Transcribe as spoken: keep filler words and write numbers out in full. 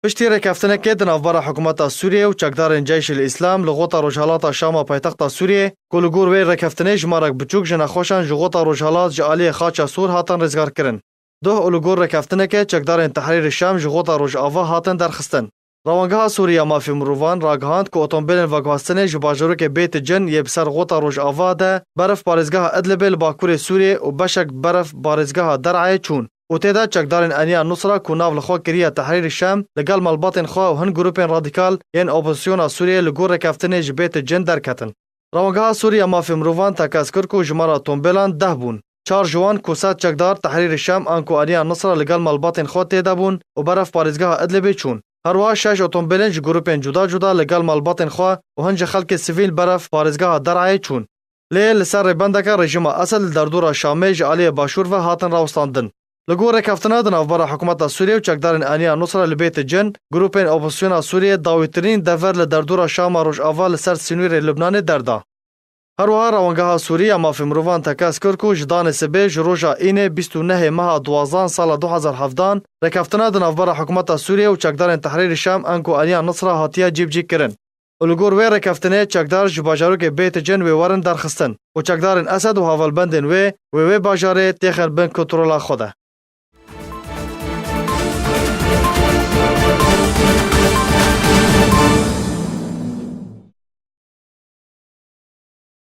Piştî rêkeftinekê di navbera hikûmeta Sûriyê û çekdarên Ceyşil Îslam li xota rojhelata Şama paytexta Sûriyê, ku li gor wê rêkeftinê jimarek biçûk ji nexweşan ji xota rojhelat ji aliyê Xaça Sûr hatin rêzgarkirin. Doh û li gor rêkeftinekê çekdarên Tehrîrê Şam ji xota Rojava hatin derxistin. Rewangeha Sûrî ya Mafê Mirovan ragihand ku otombêlên veguhestinê ji bajarokê Bêt Cin yê bi ser xota Rojava de berif parêzgeha Idlibê li bakurê Sûriyê û beşek berif parêzgeha Der'ayê çûn û tê de çekdarên Eniya Nusra ku nav li xwe kiriye Tehrîrê Şam li gel malbatên xwe û hin grûpên radîkal yên opozisyona Sûriyê li gor rêkeftinê ji Bêt Cin derketin. Rewangeha Sûrî ya Mafê Mirovan tekez kir ku jimara tombêlan deh bûn. Çar ji wan ku sed çekdar Tehrîrê Şam anku Eniya Nusra li gel malbatên xwe tê de bûn û beref parêzgeha Idlibê çûn. Her wiha şeş otombêlên ji grûpên cuda cuda li gel malbatên xwe û hin ji xelkê sivîl beref parêzgeha Der'ayê çûn. Lê li ser rêbendeke rejîma Esed li derdora Şamê ji aliyê başûr ve hatin rawestandin. Li gor rêkeftina di navbera hikûmeta Sûriyê û çekdarên Eniya Nusra li Bêt Cin, grûpên opozisyona Sûriyê dawîtirîn dever li derdora Şama Rojava li ser sînorê Lubnanê derda. Her wiha Rewangeha Sûrî ya Mafê Mirovan tekez kir ku ji danê sibê ji roja Înê bîst û nehê meha duwazdan sala du hezar hevdan rêkeftina di navbera hikûmeta Sûriyê û çekdarên Tehrîrê Şam anku Eniya Nusra hatiye cîbicîkirin. Û li gor wê rêkeftinê çekdar ji bajarokê Bêt Cin wê werin derxistin û çekdarên Esed û hevalbendên wê wê wê bajarê têxin bin kontrola xwe de.